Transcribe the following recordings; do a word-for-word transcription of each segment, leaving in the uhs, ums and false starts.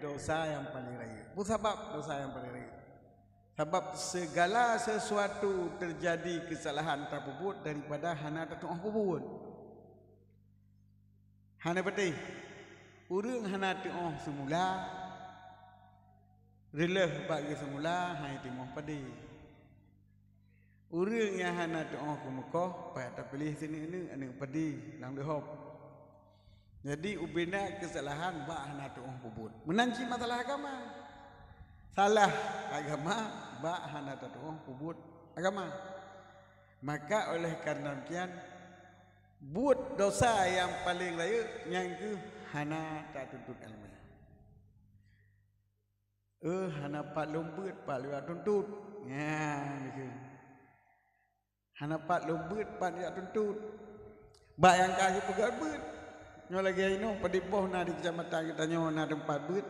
dosa nyang paleng rayeuk. Peue sabab dosa nyang paleng rayeuk? Sabab segala sesuatu teujadi keusalahan tapeubuet daripada hana tatu'oh peubuet. Hana patéh. Ureuëng hana tu'oh seumula, reuloh bak geuseumula, han timoh padé. Ureuëng nyang hana tu'oh keumeukoh, payah tapiléh sineuk-neuk aneuëk padé lam leuhop. Jadi, ubena keusalahan bak hana tu'oh peubuet. Meunan cit masalah agama. Salah agama bak hana tatu'oh peubuet agama. Maka oleh karena demikian, buet dosa nyang paleng rayeuk nyan keuh hana tatuntut ileumèe. Eh, hana pat lôn beuet, pat lôn jak tuntut. Nyan, gitu. Hana pat lôn beuet, pat lôn jak tuntut. Bak nyang ka jipeugöt beuet. Nyoe lagèe inoe, padum boh na di keucamatan geutanyoe na teumpat beuet.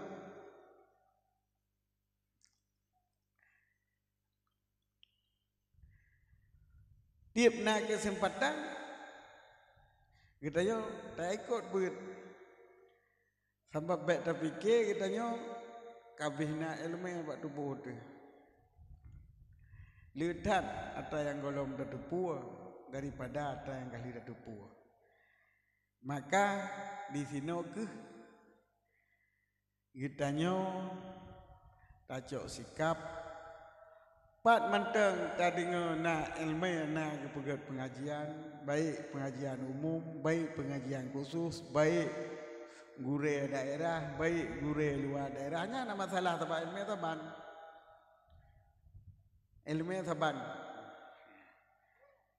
Tiep na keuseumpatan, geutanyoe taikot beuet. Sabab bèk tapike geutanyoe ka abéh na ileumèe bak tuboh teuh. Le that atra nyang gohlom tateupeue daripada atra nyang ka lheueh tateupeue. Maka disinoe keuh geutanyoe tacok sikap, pat mantong tadeungoe na ileumèe na geupeugöt peungajian, baik peungajian umum, baik peungajian khusus, baik gurèe daerah, baik gurèe luwa daerah. Nyan na masalah sabab ileumèe saban. Ileumèe saban.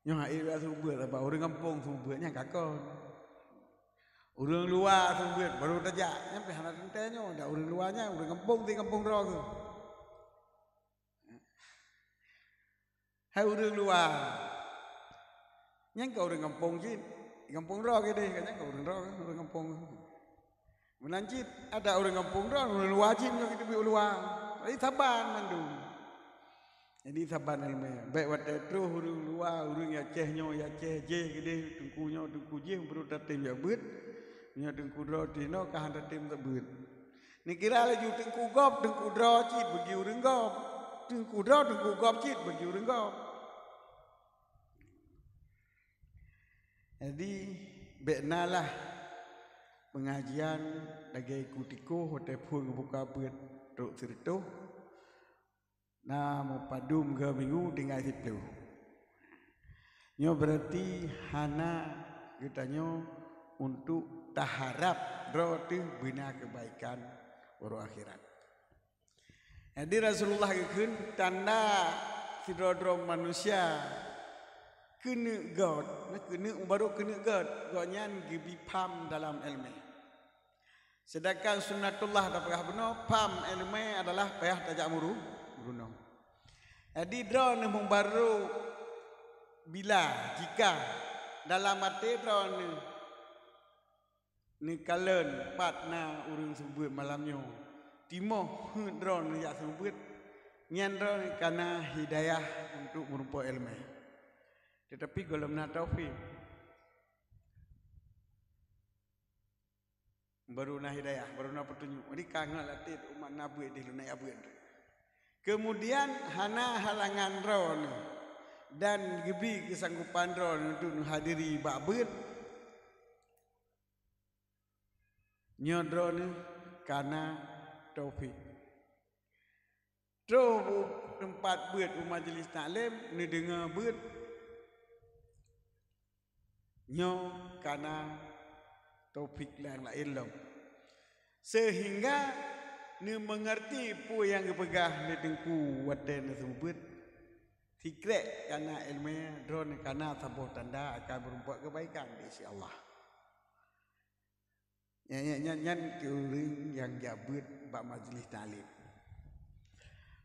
Nyoe hai seumeubeuet, sabab ureuëng gampông seumeubeuet nyan ka kon. Ureuëng luwa seumeubeuet baru tajak, nyan pih hana teuntèe nyoe, dak ureuëng luwa nyan, ureuëng gampông di gampông droe geuh. Hai ureuëng luwa, nyan ka ureuëng gampông cit, gampông droe geuh deh, nyan ka ureuëng droe geuh, ureuëng gampông geuh. Meunan cit, adak ureuëng gampông droe, ureuëng luwa cit nyoe geuh teubiet u luwa. Jadi saban mandum. Jadi saban ileumèe. Bèk watèe troh ureuëng luwa, ureuëng Aceh nyoe, Aceh jéh keudeh, teungku nyoe, teungku jéh, baru tatem jak beuet. Nyoe teungku droe teuh inoe ka hana tatem jak beuet. Neukira laju teungku gob, teungku droe cit bagi ureuëng gob. Teungku droe, teungku gob cit bagi ureuëng gob. Jadi, bèk na lah peungajian lagèe ku tikoh watèe phon geubuka beuet trok sireutôh. Na meupadum geu minggu tinggai siplôh. Nyoe beurati hana geutanyoe untuk taharab droe teuh beuna keubaikan uroe akhirat. Jadi Rasulullah geukheun tanda sidroe-droe manusia keuneuk göt, na keuneuk, baru keuneuk göt, gobnyan geubi pham dalam ileumèe. Seudangkan sunnatullah tapeugah bunoe, pham ileumèe adalah payah tajak muru-, meurunoe. Jadi, droeneuh meubarô bila, jika, dalam até droeneuh neukalon pat na ureuëng seumeubeuet malam nyoe, timoh heuet droeneuh jak seumeubeuet, nyan droeneuh ka na hidayah untuk meurumpok ileumèe. Teutapi gohlom na taufik. Baru na hidayah, baru na peutunyok. Jadi ka ngat latét umat na beuet deh lôn na jak beuet. Keumudian hana halangan droeneuh dan geubri keusanggopan droeneuh untuk neuhadiri bak beuet. Nyoe droeneuh ka na taufik. Troh u teumpat beuet u majlis taklim, neudeungoe beuet, nyoe ka na taufik nyang laén lom. Seuhingga neumeungeurti peue nyang geupeugah lé teungku watée neuseumeubeuet. Sikrék ka na iéleumé, droeneuh ka na saboh tanda akan meurumpok keubaikan di sisi Allah. Nyan, nyan, nyan, nyan keu ureuëng nyang jak beuet bak majlis taklim.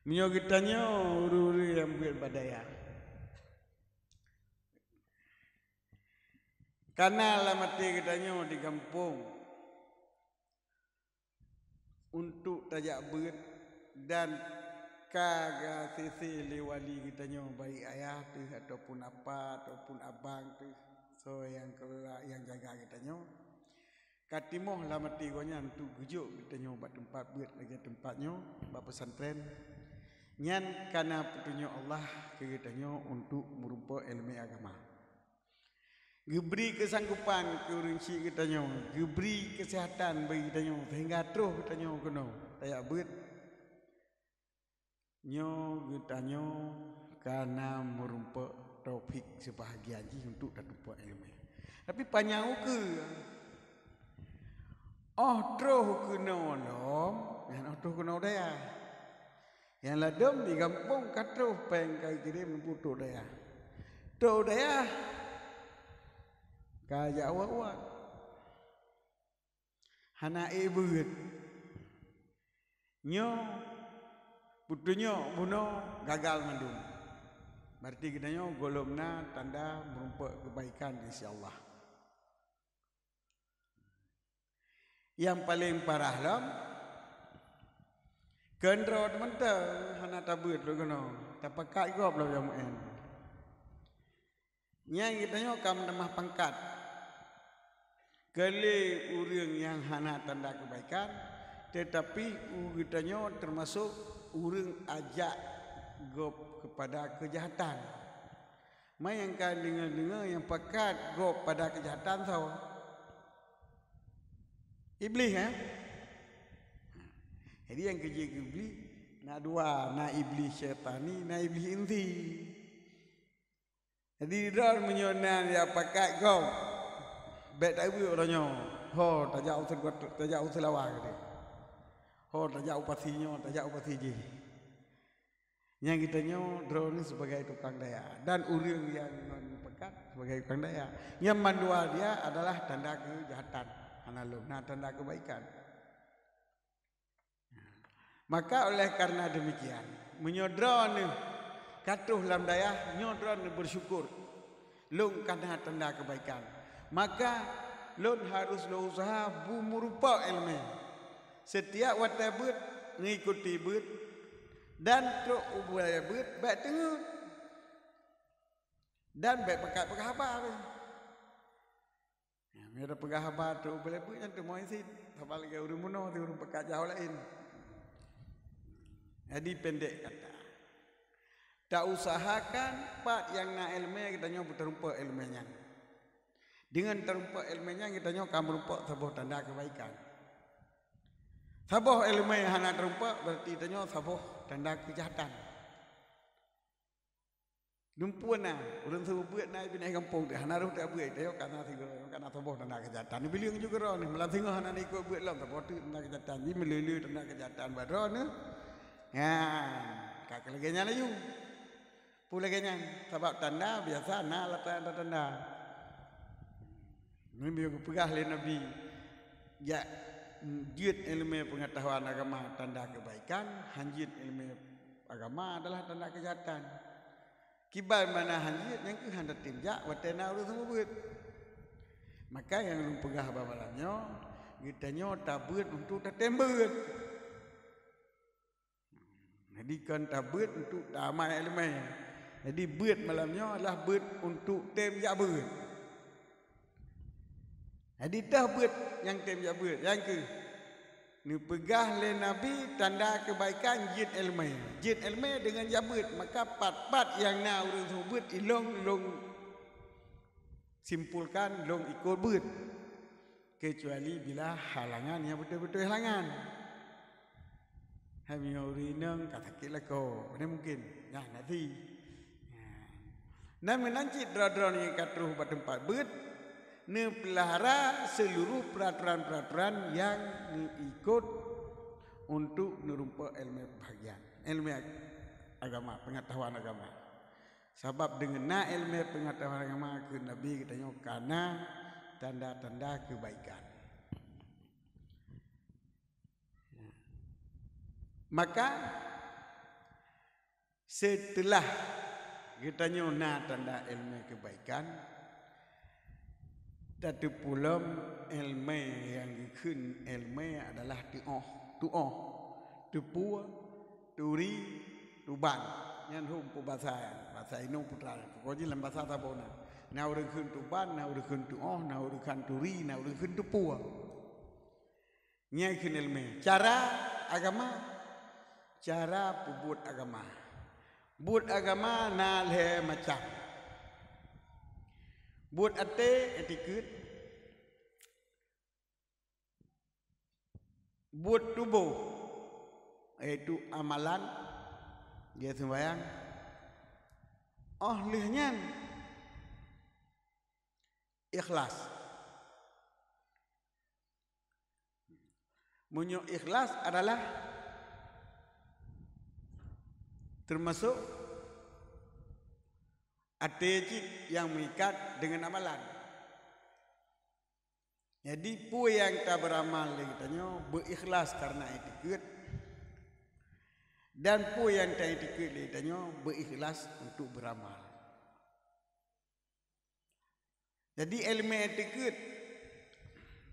Meunyoe geutanyoe ureuëng-ureuëng nyang beuet bak dayah, ka na lam até geutanyoe di gampông untuk tajak beuet dan ka geuasese lé wali geutanyoe, baik ayah teuh ataupun apa ataupun abang teuh, soe nyang kelola, nyang jaga geutanyoe. ka timoh lam até gobnyan untuk geujok geutanyoe bak teumpat beuet lagée teumpat nyoe, bak pesantren. Nyan kana peutunyok Allah keu geutanyoe untuk meurumpok iéleumé agama. Geubri keusanggopan keu ureuëng syik geutanyoe, geubri keuseuhatan bagi geutanyoe, seuhingga troh geutanyoe keunoe tajak beuet. Nyoe geutanyoe kana meurumpok taufik seubahgian jih untuk tatumpok iéleumé. Tapi panyang ukeue, óh troh keunoe lom, nyan óh troh keunoe dayah. Nyang ladom di gampông ka troh péng ka kirém keu trok dayah. Trok dayah ka jak uwat-uwat. Hana ék beuet. Nyoe peutunyok bunoe gagal mandum. Berarti geutanyoe gohlom na tanda meurumpok keubaikan di sisi Allah. Nyang paleng parah lom, keundroe teumeuteueng hana tabeuet lom keunoe, tapakat gob lom nyang meu'én. Nyan geutanyoe ka meutamah pangkat. Keu lé ureuëng nyang hana tanda keubaikan, teutapi u geutanyoe teumasok ureuëng ajak gob keupada keujahatan. Ma nyang ka deungoe-deungoe nyang pakat gob pada keujahatan soe? Iblih, eh? Jadi nyang keujeuet keu Iblih na dua, na Iblih syaitani, na Iblih insi. Jadi droe meunyoe na nyang pakat gob, bék tabeuet uroe nyoe. Ho, tajak u Seulawah, tajak u Seulawah keudeh. Ho, tajak u pasi nyoe, tajak u pasi jih. Nyang geutanyoe droeneuh sebagai tukang daya dan ureuëng nyang non pakat sebagai tukang daya. Nyang mandua dia adalah tanda keujahatan, hana lom na tanda keubaikan. Maka oleh karena demikian, meunyoe droeneuh ka troh lam dayah, nyoe droeneuh bersyukur. Lôn ka na tanda keubaikan. Maka lôn harus lôn useuha bu meurumpok iéleumé. Setiap watée beuet, ngikuti beuet, dan trok u beuet bék teungeut. Dan bék pakat peugah haba pih. Ya, meunyoe peugah haba trok u beuet nyan teuma isit, saban lagée ureuëng bunoe, ureuëng pakat jaroe laén. Jadi pendek kata, tausahakan pat nyang na iéleumé geutanyoe beuteurumpok iéleumé nyan. Deungon teurumpok iéleumé nyan geutanyoe ka meurumpok saboh tanda keubaikan. Saboh iéleumé hana teurumpok, berarti tanyoe saboh tanda keujahatan. Dumpeue na, ureuëng seumeubeuet na binéh gampông teuh, hana roh tabeuet, tanyoe ka na sigoe, ka na saboh tanda keujahatan. Neubileung ju keudroe neuh, malam singoh hana neuikot beuet lom, saboh teuk tanda keujahatan. Jih meuleu-leu tanda keujahatan bak droeneuh. Nyan, ka keu lagée nyan laju. Peue lagée nyan? Sabab tanda biasa na lam tanda-tanda. Nyan geupeugah lé Nabi, jak jeuet iéleumé peungeutahuan agama tanda keubaikan, han jeuet iéleumé agama adalah tanda keujahatan. Kiban mana han jeuet, nyan keuh han tatem jak watée na ureuëng seumeubeuet. Maka nyang lôn peugah bak malam nyoe, geutanyoe tabeuet untuk tatem beuet. Jadi kon tabeuet untuk tamai iéleumé. Jadi beuet malam nyoe adalah beuet untuk tem jak beuet. Jadi teuh beuet nyang tem jak beuet, nyang keuh neupeugah lé Nabi tanda keubaikan jeuet iéleumé. Jeuet iéleumé deungon jak beuet, maka pat-pat nyang na ureuëng seumeubeuet ilong lôn simpulkan lôn ikot beuet, keucuali bila halangan nyang beutôi-beutôi halangan. Hai meunyoe ureuëng inong ka sakét lakoe, mana mungkin? Nyan hati. Nyan. Nah, meunan cit droe-droe nyang ka troh bak teumpat beuet, neupeulahara seuluruh peuratoran-peuratoran nyang neuikot untuk neurumpok iéleumé peubahagian, iéleumé ag-, agama, peungeutahuan agama. Sabab deungon na iéleumé peungeutahuan agama keu Nabi geutanyoe ka na tanda-tanda keubaikan. Maka, seuteulah geutanyoe na tanda iéleumé keubaikan, tateupeue lom iéleumé nyang geukheun iéleumé adalah teuôh, teuôh, teupeue, turi, tuban. Nyan hom peubasa, basa inong peue teuma. Pokok jih lam basa saboh na. Na ureuëng kheun tuban, na ureuëng kheun teuôh, na ureuëng kheun turi, na ureuëng kheun teupeue. Nyan keuh ileumèe. Cara agama, cara peubuet agama. Buet agama na lhèe macam. Buet até, etikeuet. Buet tuboh, yaitu amalan, dia sembahyang. Óh lheueh nyan, ikhlas. Meunyoe ikhlas adalah teumasok até cit nyang meuikat deungon amalan. Jadi, peue nyang tabeuramal lé geutanyoe beuikhlas kareuna itikeuet, dan peue nyang taitikeuet lé geutanyoe beuikhlas untuk beuramal. Jadi, ileumèe itikeuet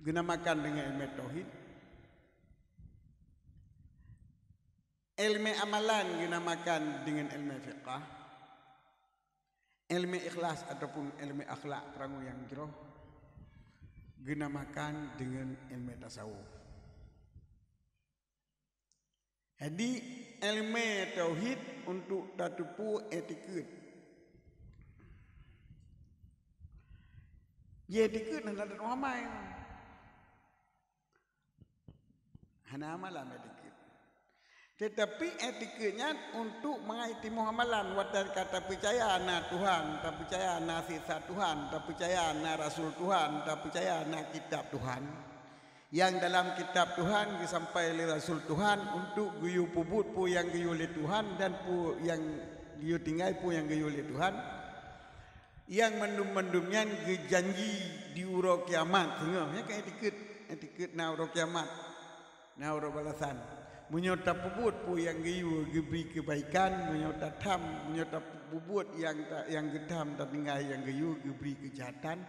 geunamakan deungon ileumèe tauhid. Ileumèe amalan geunamakan deungon ileumèe fiqah. Ileumèe ikhlas ataupun ileumèe akhlak peurangui nyang jroh geunamakan deungon ileumèe tasawuf. Jadi, ileumèe tauhid untuk tateupeue itikeuet. Itikeuet hana tatu'oh amai. Hana amalan itikeuet. Teutapi itikeuet nyan untuk mangat timoh amalan, watèe ka tapeucaya na Tuhan, tapeucaya na siksa Tuhan, tapeucaya na rasul Tuhan, tapeucaya na kitab Tuhan. Nyang dalam kitab Tuhan geusampai lé rasul Tuhan untuk geuyue peubuet peue nyang geuyue lé Tuhan dan peue nyang geuyue tinggai peue nyang geuyue lé Tuhan. Nyang mandum-mandum nyan geujanji di uroe kiamat singoh. Nyan kan itikeuet, itikeuet na uroe kiamat, na uroe balasan. Meunyoe tapeubuet peue nyang geuyue geubri keubaikan, meunyoe tatham, meunyoe tapeubuet nyang ta-, nyang geutham tatinggai nyang geuyue geubri keujahatan.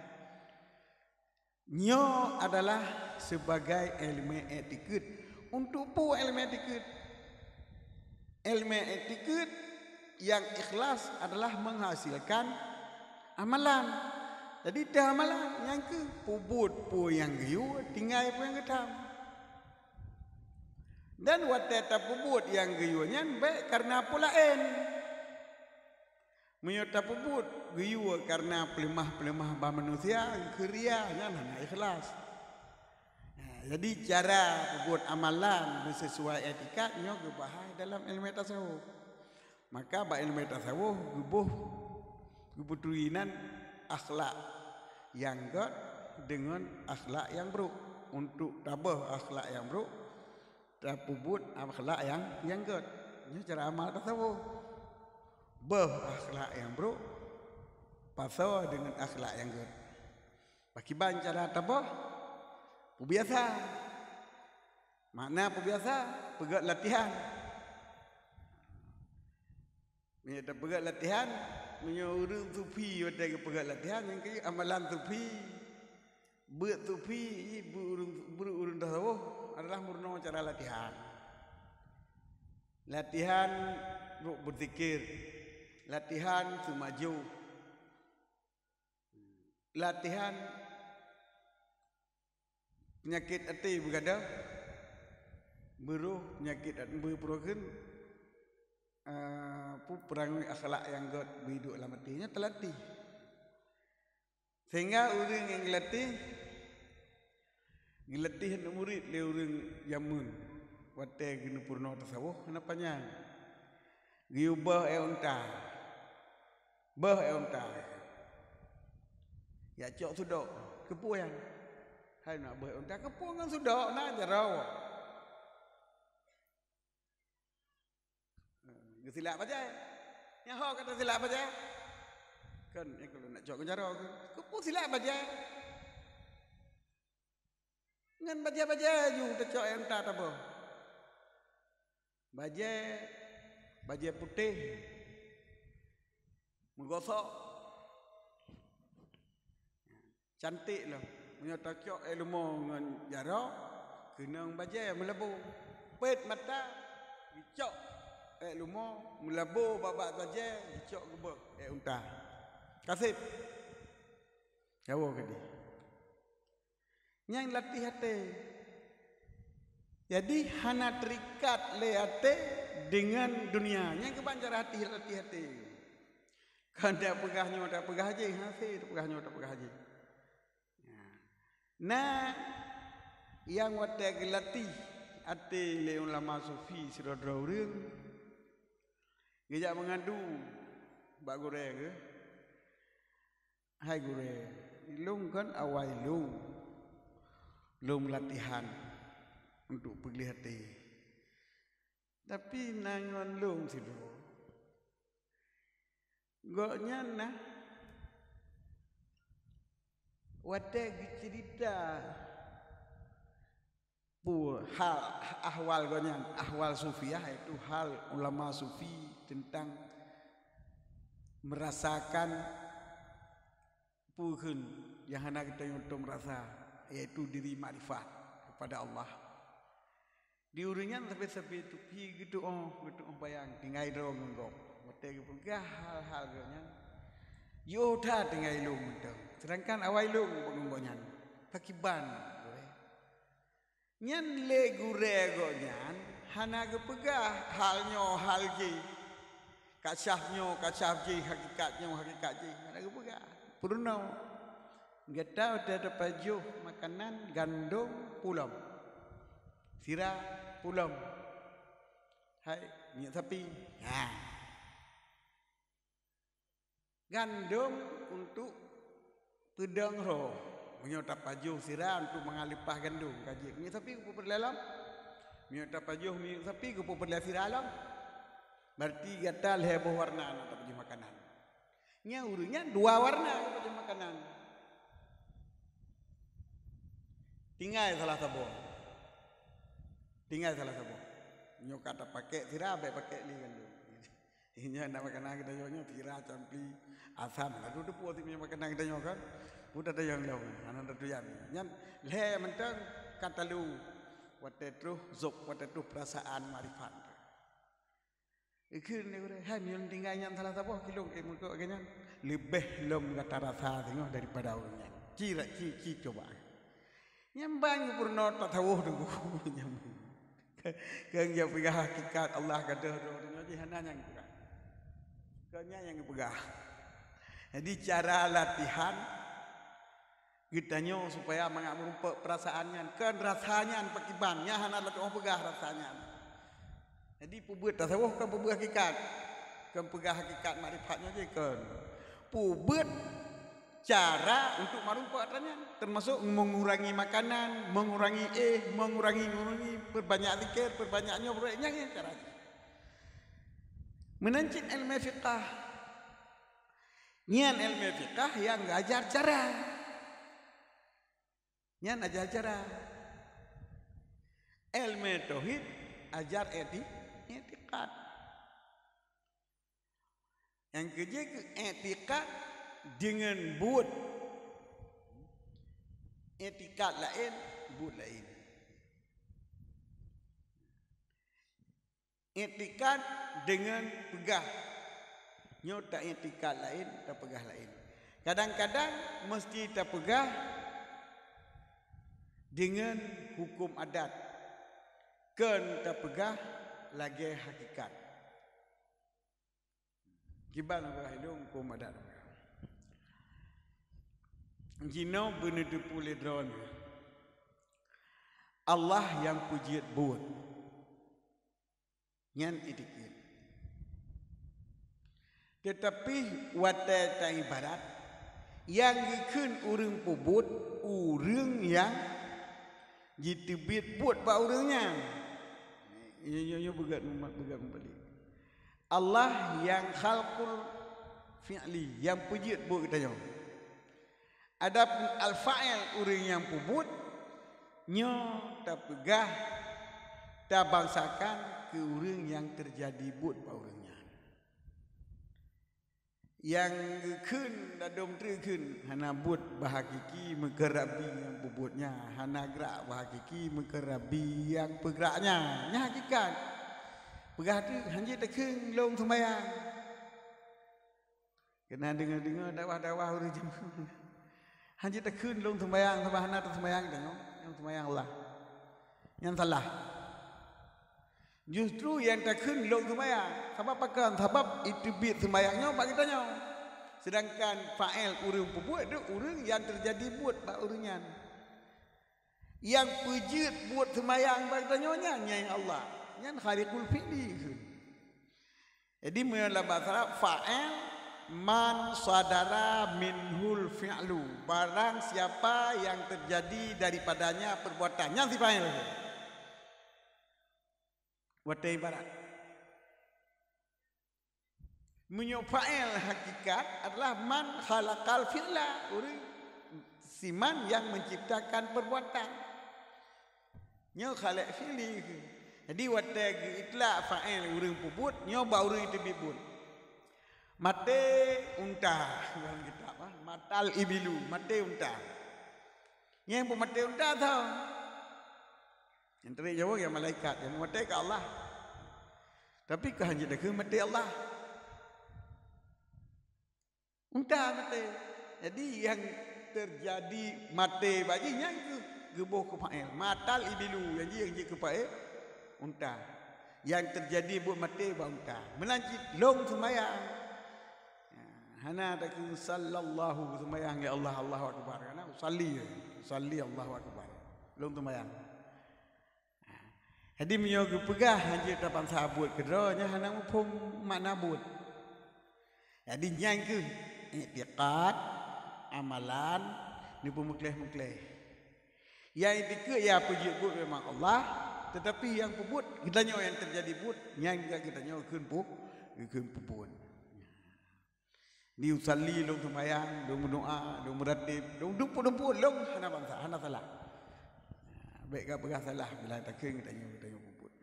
Nyoe adalah sibagai ileumèe itikeuet. Untuk peue ileumèe itikeuet? Ileumèe itikeuet nyang ikhlas adalah menghasilkan amalan. Jadi, teuh amalan nyang keuh peubuet peue nyang geuyue, tinggai peue nyang geutham. Dan watèe tapeubuet nyang geuyue nyan bèk kareuna peue laén. Meunyoe tapeubuet geuyue kareuna peuleumah-peuleumah bak manusia, keu ria, nyan hana ikhlas. Nah, jadi cara peubuet amalan beusisuai iktikad nyoe geubahas dalam ileumèe tasawuf. Maka bak ileumèe tasawuf geuboh, geupeuturi nan akhlak nyang gèt deungon akhlak nyang brôk. Untuk taböh akhlak nyang brôk, tapeubuet akhlak nyang, nyang gèt. Nyoe cara amal tasawuf. Böh akhlak nyang brôk, pasoe deungon akhlak nyang gèt. Pakiban cara taböh? Peubiasa. Makna peubiasa, peugèt latihan. Meunyoe tapeugèt latihan, meunyoe ureueng sufi watèe geupeugèt latihan, nyang keu amalan sufi, beuet sufi, beuet ureueng, beuet ureueng tasawuf adalah meurunoe cara latihan. Latihan brôk beuzikir, latihan seumajoh, latihan peunyakét até beugadôh, beurôh peunyakét at-, beupeurokheun, eh, peue peurangui akhlak nyang gèt beuiduek lam até nyan teulatih. Sehingga ureueng nyang geulatih, geulatih aneuk murit lé ureueng jameun watèe geuneupeurunoe tasawuf hana panyang. Geuyue böh èk unta. Böh èk unta. Jak cok sudok. Keupeue nyan? Hai na böh èk unta, keupeue ngon sudok na jaroe. Geusilak bajèe. Nyan ho ka teusilak bajèe. Kan, nyan ka lôn nak cok ngon jaroe kan. Keupeue silak bajèe? Ngon bajèe-bajèe ju tacok èk unta taböh. Bajèe, bajèe putéh, meugosok, canték lom. Meunyoe tacok èk leumo ngon jaroe, keunong bajèe meulabô. Pet mata, geucok èk leumo, meulabô bak-bak bajèe, geucok geuböh èk unta. Ka sép. Jawoe keudéh. Nyan latih até. Jadi hana terikat lé até deungon dunia. Nyang keuban cara hati, latih até. Kan tapeugah nyoe, tapeugah jih, hase tapeugah nyoe, tapeugah jih. Nah, nyang watée geulatih até lé ulama sufi sidroe-droe ureuëng, geujak meungadu bak gurée geuh, "Hai gurée, lôn kan awai lôn, lôn latihan untuk peugléh até. Tapi na ngon lôn sidroe, gobnyan na watée geuceurita pu hal ahwal gobnyan, ahwal sufiah, yaitu hal ulama sufi tentang merasakan peue kheun nyang hana geutanyoe tom rasa, yaitu diri makrifat kepada Allah. Di ureuëng nyan sabe-sabe tu pih geutuoh, geutuoh bayang tinggai droe ngon gob. Watée geupeugah hal-hal geuh nyan, yoh that tinggai lôn mantong. Sedangkan awai lôn ngon gobnyan. Pakiban gurée?" Nyan lé gurée gobnyan hana geupeugah hal nyoe hal jih, kasyaf nyoe kasyaf jih, hakikat nyoe hakikat jih, hana geupeugah. Peurunoe, gata watée tapajoh makanan gandom pulom, sira pulom, hai minyeuk sapi, ha. Gandom untuk peudong roh. Meunyoe tapajoh sira untuk mangat leupah gandom, ka jeuet minyeuk sapi geupeureulée lom. Meunyoe tapajoh minyeuk sapi geupeureulée sira lom. Berarti gata lhée boh warna na tapajoh makanan. Nyang ureuëng nyan dua warna tapajoh makanan. Tinggai salah saboh. Tinggai salah saboh. Nyoe ka tapakék sira, bék pakék lé gandom. Nyan na makanan geutanyoe nyoe sira, campli, asam. Lalu teupeue si makanan geutanyoe kan? Buta tayang lom, hana tatuyan. Nyan lhée mantong ka talu watée troh zok, watée troh peurasaan makrifat. Ikheun lé gurée, "Hai, meunyoe tinggai nyan salah saboh kilong, eh, meukeue lagée nyan, leubeh lom gata rasa singoh daripada ureuëng nyan. Ci, ci, ci coba." Nyang ban geupeurunoe tasawuf teungku. Nyang keu, keu geupeugah hakikat Allah gadoh droe nyoe jih hana nyang geupeugah. Keu nyan nyang geupeugah. Jadi cara latihan geutanyoe supaya mangat meurumpok peurasaan nyan, kon rasa nyan pakiban, nyan hana lôn peugah rasa nyan. Jadi peubeuet tasawuf kon peubeuet hakikat, kon peugah hakikat makrifat nyoe jih kon. Peubeuet cara untuk marumpok atra nyan, termasuk mengurangi makanan, mengurangi éh, mengurangi, mengurangi, perbanyak zikir, perbanyak nyoe, perbanyak nyan, nyan cara jih. Meunan cit ilmu fiqah. Nyan ilmu fiqah nyang geuajar cara. Nyan ajar cara. Ilmu tauhid ajar eti-, etikad. Nyang keujeuet keu etikad deungon buet. Etikad laén, buet laén. Etikad deungon peugah. Nyoe ta etikad laén, tapeugah laén. Kadang-kadang meusti tapeugah deungon huköm adat, kon tapeugah lagée hakikat. Kiban peugah ilong huköm adat. Jinoe beuneuteupeu lé droeneuh, Allah nyang peujeuet buet. Nyan etikad. Teutapi watée taibarat, nyang geukheun ureuëng peubuet, ureuëng nyang jiteubiet buet bak ureuëng nyan. Nyoe, nyoe, nyoe beugét, beugét meubalek. Allah nyang khalqul fi'li, nyang peujeuet buet geutanyoe. Adapun al-fa'il, ureuëng nyang peubuet, nyoe tapeugah, tabangsakan keu ureuëng nyang teujadi buet bak ureuëng nyan. Nyang geukheun ladôm treuk kheun hana buet bak hakiki meukeurabi nyang peubuet nyan, hana grak bak hakiki meukeurabi nyang peugrak nyan. Nyan hakikat. Peugah treuk, hanjeuet takheun lôn seumayang. Keunan deungoe-deungoe dakwah-dakwah ureuëng jameun. Hanjeuet takheun lôn seumayang, sabab hana teuseumayang tanyoe, nyang seumayang Allah. Nyan salah. Justru nyang takheun lôn seumayang. Sabab pakon? Sabab iteubiet seumayang nyoe bak geutanyoe. Sedangkan fa'il ureuëng peubuet tu ureuëng nyang teujadi buet bak ureuëng nyan. Nyang peujeuet buet seumayang bak geutanyoe nyan, nyan Allah. Nyan khaliqul fi'li kheun. Jadi meunyoe lam bahasa Arab, fa'il man sadara minhul fi'lu. Barang siapa yang terjadi daripadanya perbuatan. Nyan si fa'il. Watée ibarat. Meunyoe fa'il hakikat adalah man khalaqal fi'la, ureuëng siman yang menciptakan perbuatan. Nyoe khalaq fi'li. Jadi watée geuitlak fa'il ureuëng peubuet, nyoe bak ureuëng teubiet buet. Maté unta, dalam kitab ah, matal ibilu, maté unta. Nyang peumaté unta tho. Nyang teurik Jawa ya malaikat, nyang peumaté ka Allah. Tapi ka hanjeuet takheun maté Allah. Unta maté. Jadi nyang terjadi maté bak jih nyan keuh geuboh keu fa'il. Matal ibilu, nyang jih nyang jeuet keu fa'il unta. Nyang terjadi buet maté bak unta. Meunan cit lôn seumayang. Hana takheun sallallahu seumayang ya Allah, Allahu akbar. Karena usalli, usalli Allahu akbar. Lôn seumayang. Jadi meunyoe geupeugah hanjeuet tabansa buet keudroe, nyan hana muphom makna buet. Jadi nyan keuh iktikad, amalan, neupeumeukléh-meukléh. Nyang dikeue ya peujeuet buet memang Allah, tetapi nyang peubuet geutanyoe nyang terjadi buet, nyan geutanyoe kheun pu-, kheun peubuet. Di usalli lôn seumayang, lôn meudoa, lôn meuratib, lôn dumpuk-dumpuk lôn hana bansa, hana salah. Bék ka peugah salah bila takheun geutanyoe, geutanyoe peubuet.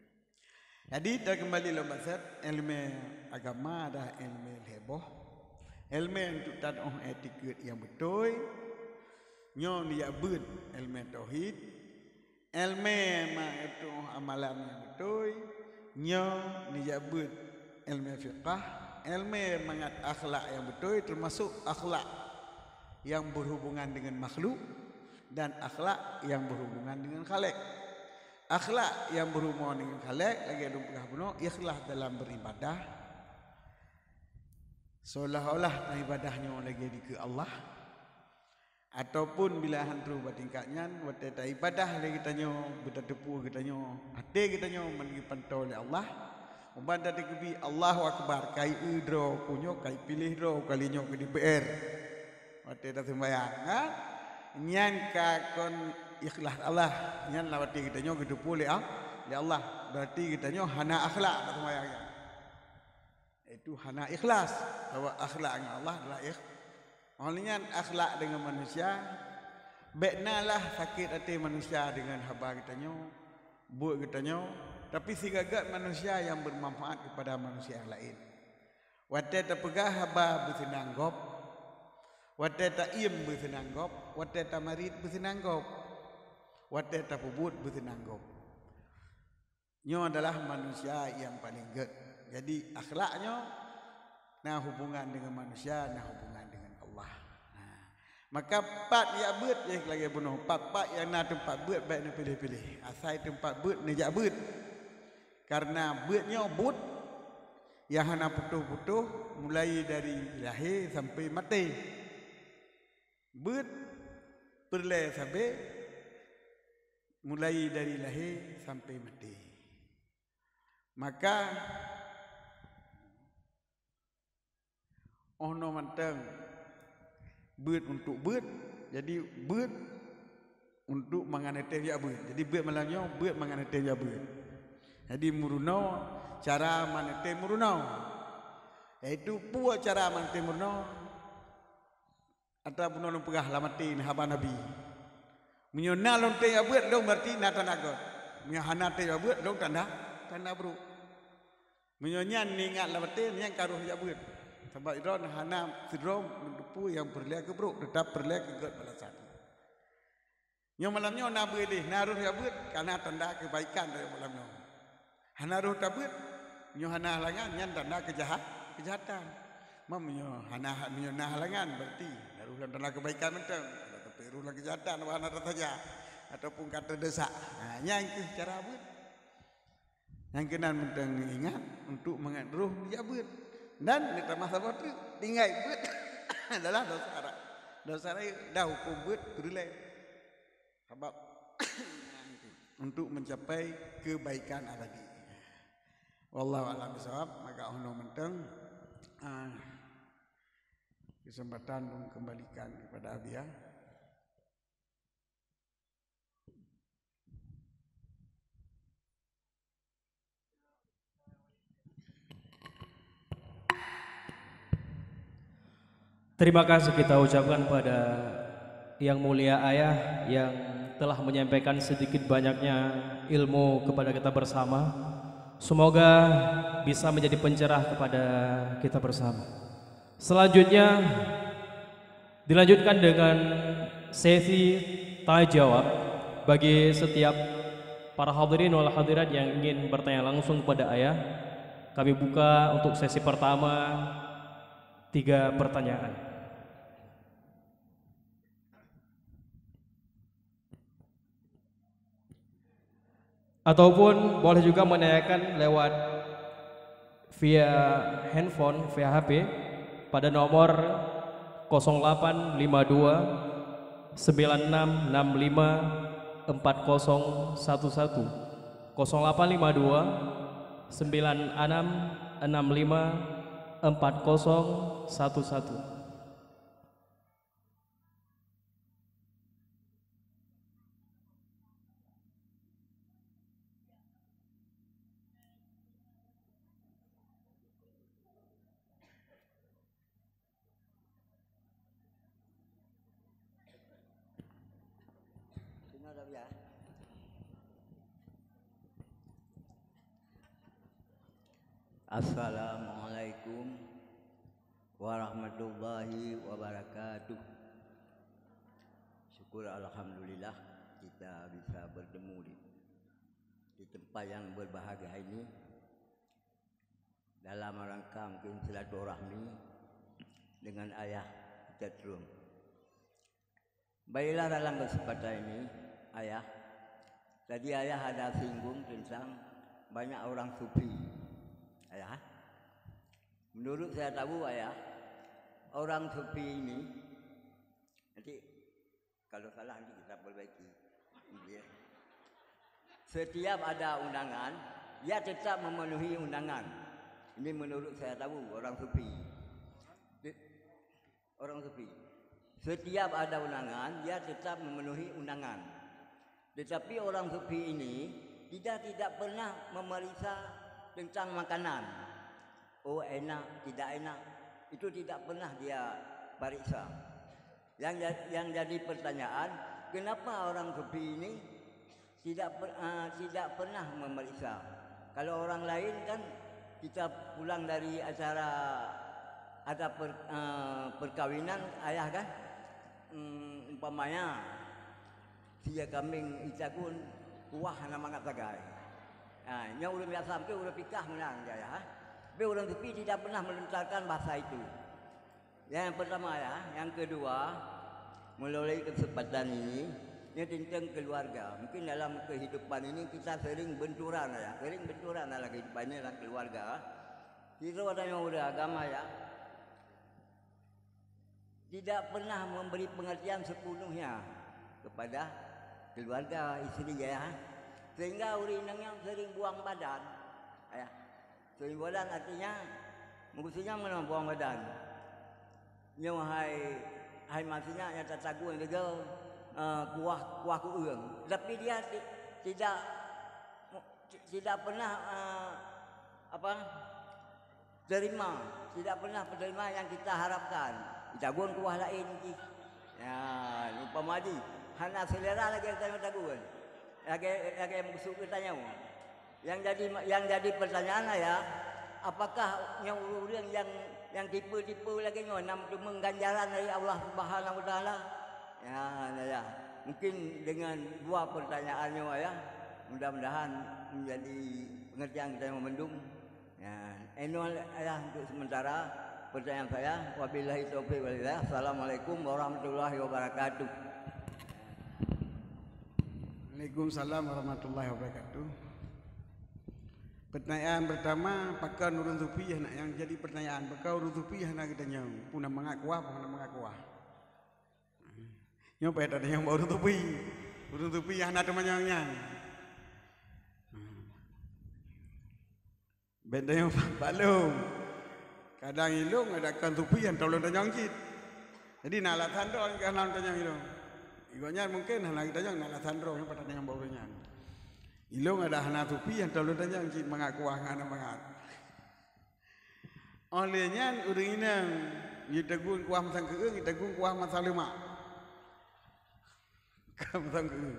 Jadi takeumbali lom baset, ilmu agama adalah ilmu lhée boh. Ilmu untuk tanoh etikeuet nyang beutôi, nyoe nijak beuet ilmu tauhid, ilmu mangat tuoh amalan nyang beutôi, nyoe nijak beuet ilmu fiqah, ilmu mangat akhlak nyang beutôi, teumasok akhlak nyang berhubungan dengan makhluk dan akhlak nyang berhubungan dengan Khalik. Akhlak nyang berhubungan dengan Khalik, lagée lôn peugah bunoe, ikhlas dalam beribadah, seolah-olah ibadah nyoe lagée dikeue Allah. Ataupun bila han troh bak tingkat nyan, watée taibadah lé geutanyoe, beutateupeue geutanyoe, até geutanyoe meunyoe geupantoe lé Allah, uban tateukeubit Allahu Akbar, kai eu droe ku nyoe, kai piléh droe kali nyoe keu D P R. Watée taseumayang, kan? Nyan ka kon ikhlas Allah. Nyan lah watée geutanyoe geuteupeue lé Al-, lé Allah. Berarti geutanyoe hana akhlak taseumayang nyan. Itu hana ikhlas. Sabab akhlak ngon Allah adalah ikh-, Óh lheueh nyan akhlak deungon manusia, bék na lah sakét até manusia deungon haba geutanyoe, buet geutanyoe, tapi sigagat manusia nyang bermanfaat kepada manusia nyang laén. Watée tapeugah haba beuseunang gob, watée taiem beuseunang gob, watée tamarit beuseunang gob, watée tapeubuet beuseunang gob. Nyoe adalah manusia nyang paleng gét. Jadi akhlak nyoe na hubungan deungon manusia, na hubungan deungon Allah. Nah, maka pat jak beuet, eh, lagée bunoe, pat-pat nyang na teumpat beuet bék neupiléh-piléh. Asai teumpat beuet neujak beuet. Karena beuet nyoe buet nyang hana putôh-putôh, mulai dari lahé sampai maté. Beuet peureulée sabe, mulai dari lahé sampai maté. Maka, óh noe mantong beuet untuk beuet, jadi beuet untuk mangat neutem jak beuet. Jadi beuet malam nyoe, beuet mangat neutem jak beuet. Jadi meurunoe cara mangat neutem meurunoe. Yaitu peue cara mangat neutem meurunoe? Ata bunoe lôn peugah lam até nyan haba Nabi. Meunyoe na lôn tem jak beuet, lôn berarti na tanda gét. Meunyoe hana tem jak beuet, lôn tanda, tanda brôk. Meunyoe nyan neuingat lam até, nyan ka roh jak beuet. Sabab droe hana sidroe meuteupeu nyang peureulée keu brôk, teutap peureulée keu gét balasan. Nyoe malam nyoe na beuet lé, na roh jak beuet, ka na tanda keubaikan dari malam nyoe. Hana roh tabeuet, nyoe hana halangan, nyan tanda keujahat, keujahatan. Mam nyoe hana, nyoe na halangan, berarti na roh lam tanda keubaikan mantong. Ada tapi roh lam keujahatan, wah hana teusaja ataupun ka teudeusak. Ha, nyan keuh cara beuet. Nyang keunan mantong ingat untuk mangat roh dijak beuet. Dan neutamah saboh treuk, tinggai beuet adalah dosa rayeuk. Dosa rayeuk dah huköm beuet peureulée. Sabab untuk mencapai kebaikan abadi. Wallahu a'lam bishawab, maka unoe mantong, ah, kesempatan lôn kembalikan kepada Abiya. Terima kasih kita ucapkan pada Yang Mulia Ayah yang telah menyampaikan sedikit banyaknya ilmu kepada kita bersama. Semoga bisa menjadi pencerah kepada kita bersama. Selanjutnya, dilanjutkan dengan sesi tanya jawab bagi setiap para hadirin wal hadirat yang ingin bertanya langsung kepada Ayah. Kami buka untuk sesi pertama tiga pertanyaan. Ataupun boleh juga menanyakan lewat via handphone, via H P pada nomor kosong delapan lima dua, sembilan enam enam lima, empat kosong satu satu. Kosong delapan lima dua, sembilan enam enam lima, empat kosong satu satu. Assalamualaikum warahmatullahi wabarakatuh. Syukur alhamdulillah kita bisa bertemu di, di tempat yang berbahagia ini dalam rangka mungkin silaturahmi dengan ayah kita terung. Baiklah, dalam kesempatan ini, ayah, tadi ayah ada singgung tentang banyak orang sufi. Ayah, menurut saya tahu, ayah, orang sufi ini, nanti kalau salah nanti kita perbaiki. Ya. Setiap ada undangan, ia tetap memenuhi undangan. Ini menurut saya tahu orang sufi. Orang sufi. Setiap ada undangan, ia tetap memenuhi undangan. Tetapi orang sufi ini tidak, tidak pernah memeriksa tentang makanan. Oh, enak, tidak enak. Itu tidak pernah dia periksa. Yang ja-, yang jadi pertanyaan, kenapa orang sufi ini tidak per-, ah, tidak pernah memeriksa. Kalau orang lain kan, kita pulang dari acara, ada per-, ah, perkawinan ayah kan, hmm, umpamanya, sia kambing itagun kuah hana mangat sagai. Ha, nyoe ureuëng biasa mungkin ureuëng pikah meunan ayah. Tapi ureuëng sufi tidak pernah melontarkan bahasa itu. Yang pertama ya, yang kedua, melalui kesempatan ini, ini tentang keluarga. Mungkin dalam kehidupan ini kita sering benturan ya, sering benturan dalam kehidupan ini dalam keluarga. Kita ada yang udah agama ya, tidak pernah memberi pengertian sepenuhnya kepada keluarga isteri ya. Sehingga ureuëng inong nyan sering buang badan. Ya. Sering buang badan artinya, maksudnya mana buang badan? Nyoe hai, hai maksudnya nyata tagun juga, eh, kuah, kuah kueung. Tapi dia ti-, tidak, tidak pernah, eh, apa, terima, tidak pernah menerima yang kita harapkan. Tagun kuah lain jih. Ya, umpama jih, hana selera lagi tanyoe tagun. Lagi, lagi musuh kita nyoe. Yang jadi, yang jadi pertanyaan ya, apakah nyang ureuëng yang, yang tipe-tipe lagi nyoe nam teumeng ganjaran dari Allah Subhanahu Wa Taala? Ya, ya, ya. Mungkin dengan dua pertanyaan nyoe ya, mudah-mudahan menjadi pengertian kita yang mendung. Ya, enoh ayah untuk sementara pertanyaan saya. Wabillahi taufiq wal hidayah. Assalamualaikum warahmatullahi wabarakatuh. Waalaikumsalam warahmatullahi wabarakatuh. Pertanyaan pertama, pakon ureuëng sufi hana, nyang jadi pertanyaan, pakon ureuëng sufi hana geutanyong, peue na mangat kuah, peue hana mangat kuah. Nyoe payah tatanyong bak ureuëng sufi. Ureuëng sufi hana teumanyong nyan. Bèk tanyong bak lôn. Kadang ilôn ada kon sufi nyang tolong tanyong cit. Jadi na alasan droe nyang hana tanyong ilôn. Gobnyan mungkin hana geutanyong, na alasan droe nyang patah tanyong bak ureuëng nyan. Ilôn ada hana sufi nyang tolong tanyong cit mangat kuah ngon mangat. Óh lheueh nyan ureuëng inong, jiteugun kuah masang keueung, jiteugun kuah masang leumak. Kuah masang keueung.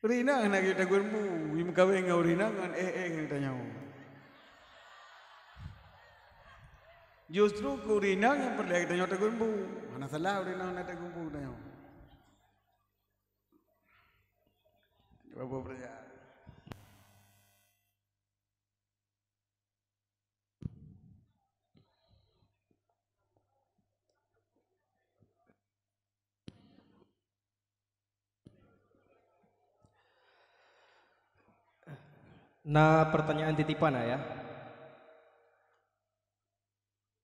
Ureuëng inong hana jiteugun bu, jimeukawen ngon ureuëng inong ngon éh-éh ngon tanyoe. Justru keu ureuëng inong nyang peureulèe tanyoe teugun bu. Hana salah ureuëng inong hana teugun bu tanyoe. Coba beupercaya. Na pertanyaan titipan, Ayah.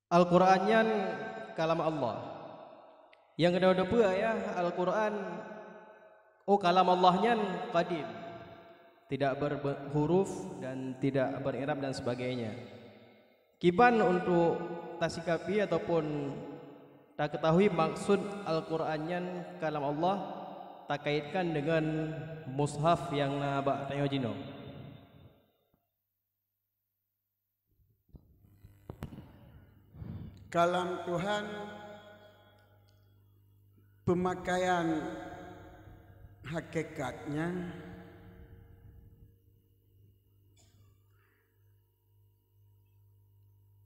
Al-Qur'an nyan kalam Allah. Nyang keudua-dua peue, Ayah, Al-Qur'an, oh, kalam Allah nyan qadim, tidak berhuruf dan tidak beri'rab dan sebagainya. Kiban untuk tasikapi ataupun taketahui maksud Al-Qur'an nyan kalam Allah takaitkan dengan mushaf nyang na bak tanyoe jinoe? Kalam Tuhan, pemakaian hakikatnya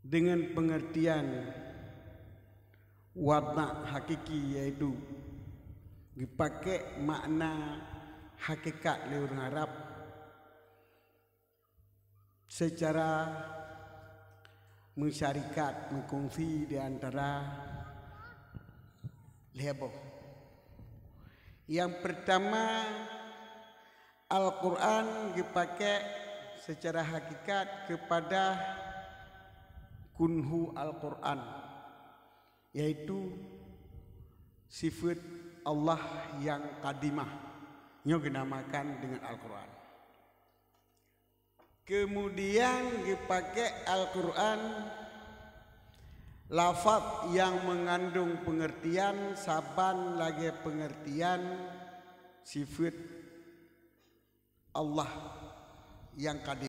dengan pengertian wadna hakiki, yaitu geupakè makna hakikat lé ureuëng Arab secara meusyarikat, meukongsi di antara lhèe boh. Nyang peurtama, Al-Qur'an geupakè secara hakikat keupada kunhu Al-Qur'an, yaitu sifeut Allah nyang qadimah. Nyoe geunamakan deungon Al-Qur'an. Keumudian geupakè Al-Qur'an, lafaz nyang meungandong peungeurtian saban lagèe peungeurtian sifeut Allah nyang ka